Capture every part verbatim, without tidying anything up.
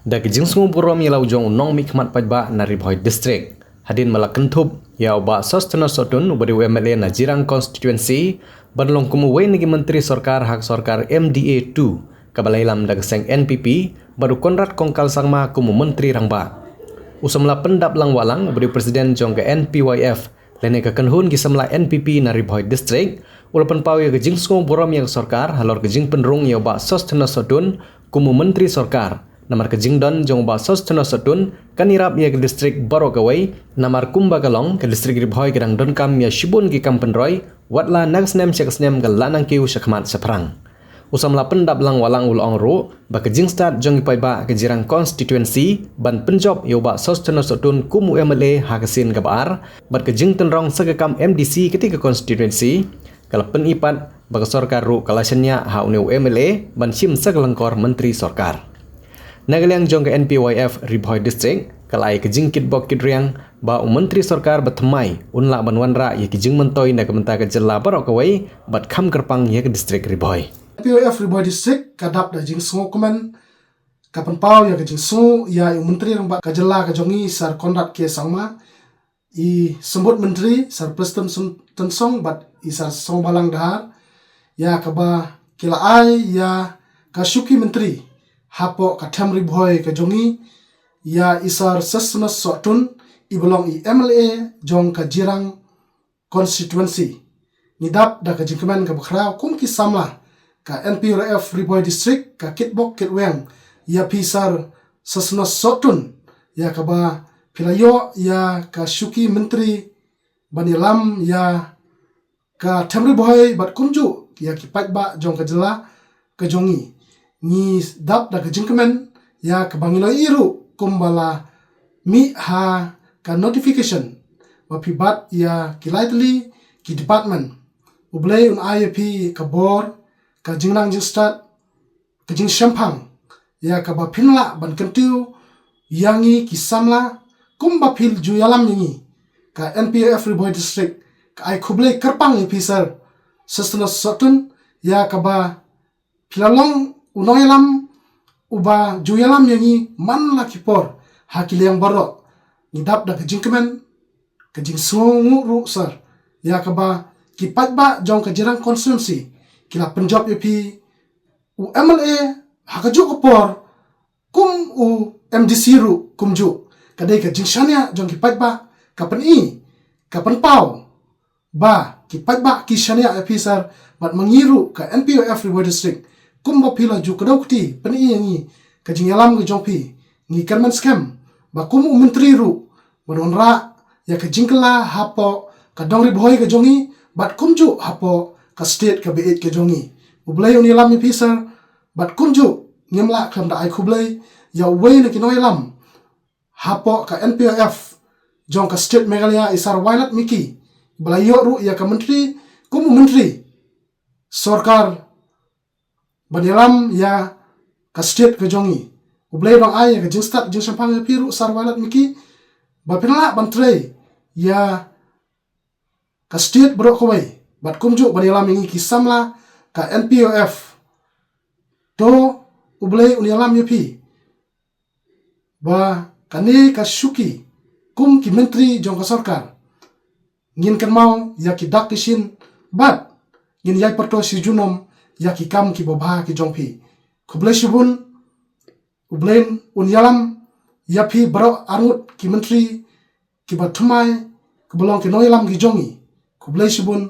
Da ka jingsngew burom ïa la u jong u nongmihkhmat paidbah na Ri Bhoi District, hadien ba la kynthup ïa u Bah Sosthenes Sohtun, uba dei u M L A na Jirang Constituency, ban long kum uwei na ki myntri sorkar ha ka sorkar M D A two, kaba la ïalam da ka seng N P P, bad u Conrad Kongkal Sangma kum u Myntri Rangbah. U samla Pyndaplang Wahlang, uba dei u President jong ka N P Y F, lane ka kynhun ki samla N P P na Ri Bhoi District, u la pynpaw ïa ka jingsngew burom ïa ka sorkar halor ka jingpynrung ïa u Bah Sosthenes Sohtun kum u Myntri Sorkar, namar ka jingdon jong u Bah Sosthenes Sohtun kan ïarap ïa ka district baroh kawei, namar kumba ka long, ka district Ri Bhoi ka dang donkam ïa shibun ki kam pynroi, watla na ka snem sha ka snem ka la nang kiew shakhmat shaphrang. U samla Pyndaplang Wahlang u la ong ruh ba ka jingstad jong ki paidbah ka Jirang Constituency ban pynjop ïa u Bah Sosthenes Sohtun kum u M L A ha ka sien kaba ar, bad ka jingtynrong sa ka kam M D C katei ka constituency, ka la pyni pat ba ka sorkar ruh ka la shaniah ha une u M L A ban shim sa ka lyngkor myntri sorkar. Na ka liang jong ka N P Y F Ri Bhoi District, ka la ai ka jingkitbok kitrwiang ba u myntri sorkar bathymmai un lah ban wanrah ïa ki jingmyntoi na ka bynta ka jylla baroh kawei, bad kham kyrpang ïa ka district Ri Bhoi. N P Y F Ri Bhoi District ka dap da jingsngewkmen, ka pynpaw ïa ka jingsngew ïa u Myntri Rangbah ka jylla ka jong ngi, Sir Conrad K Sangma, i Symbud Myntri, Sir Prestone Syn-, Tynsong, bad i Sir Songbalang Dahar, ïa kaba ki la ai ïa ka shuki myntri hapoh ka them Ri Bhoi ka jong ngi, ïa i Sir Sosthenes Sohtun, iba long i M L A jong ka Jirang Constituency. Ngi dap da ka jingkmen kaba khraw kum ki samla ka N P Y F Ri Bhoi District, ka kitbok kitweng ïa phi Sir Sosthenes Sohtun, ïa kaba phi la ïoh ïa ka shuki myntri ban ïalam ïa ka them Ri Bhoi bad kumjuh ïa ki paidbah jong ka jylla ka jong ngi. Ngi dap da ka jingkmen ïa kaba ngi la ïohi ruh kumba la mih ha ka notification ba phi bat ïa ki lai tylli ki department. U Blei un ai ïa phi ka bor, ka jingnang jingstad, ka jingshemphang, ïa kaba phin lah ban kyntiew ïa ngi ki samla kumba phi ju ïalam ïa ngi. Ka N P Y F Ri Bhoi District ka ai khublei kyrpang ïa phi Sir Sosthenes Sohtun, ïa kaba phi la long u nongïalam uba ju ïalam ïa ngi man la ki por ha ki liang baroh. Ngi dap da ka jingkmen, ka jingsngewnguh ruh Sir, ïa kaba ki paidbah jong ka Jirang Constituency ki la pynjop ïa phi u M L A ha kajuh ka por, kum u M D C ruh kumjuh. Ka dei ka jingshaniah jong ki paidbah ka pyni, ka pynpaw ba ki paidbah ki shaniah ïa phi Sir, bad ma ngi ruh ka N P Y F Ri Bhoi District, kumba phi la ju kdew kti pyni ïa ngi ka jingïalam ka jong phi, ngi kyrmen skhem ba kum u myntri ruh ban wanrah ïa ka jingkylla hapoh ka dong Ri Bhoi ka jong ngi, bad kumjuh hapoh ka state kaba ïeit ka jong ngi. U Blei un ïalam ïa phi Sir, bad kumjuh ngim lah khlem da ai khublei ïa uwei na ki nongïalam hapoh ka N P Y F jong ka state Meghalaya, i Sir Wailadmiki, ba la ïoh ruh ïa ka myntri kum u myntri sorkar ban ïalam ïa ka state ka jong ngi. U Blei un ai ïa ka jingstad jingshemphang ïa phi ruh Sir Wailadmiki, ba phin lah ban trei ïa ka state baroh kawei, bad kumjuh ban ïalam ïa ngi ki samla ka N P Y F. To, U Blei un ïalam ïa phi ba kane ka shuki kum ki myntri jong ka sorkar ngin kynmaw ïa ki dak ki shin, bad ngin ïai pyrto shi junom ïa ki kam kiba bha ki jong phi. Khublei shibun. U Blei un ïalam ïa phi baroh arngut ki myntri kiba thymmai, kiba long ki nongïalam ki jong ngi. Khublei shibun,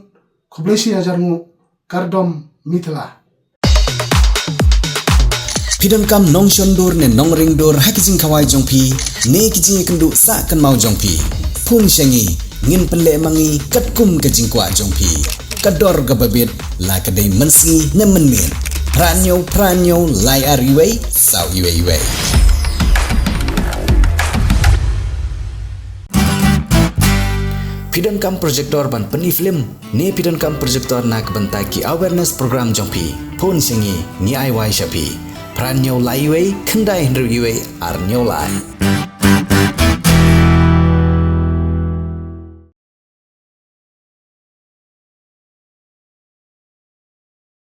khublei shi hajar nguh. Kyrpang mithla. Phi donkam nongshon dur ne nongring dur ha ki jingkhawai jong phi ne ki jingïakynduh sah kynmaw jong phi? Phone sha ngi, ngin pynleh ma ngi katkum ka jingkwah jong phi. Ka dor kaba bit, la ka dei mynsngi ne mynmiet. Phra hynñiew phra hynñiew lai ar wei saw wei wei. Phi donkam projector ban pyni film ne phi donkam projector na ka bynta ki awareness program jong phi? Phone sha ngi, ngi ai wai sha phi. Phra hynñiew lai wei khyndai hynriew wei ar hynñiew lai.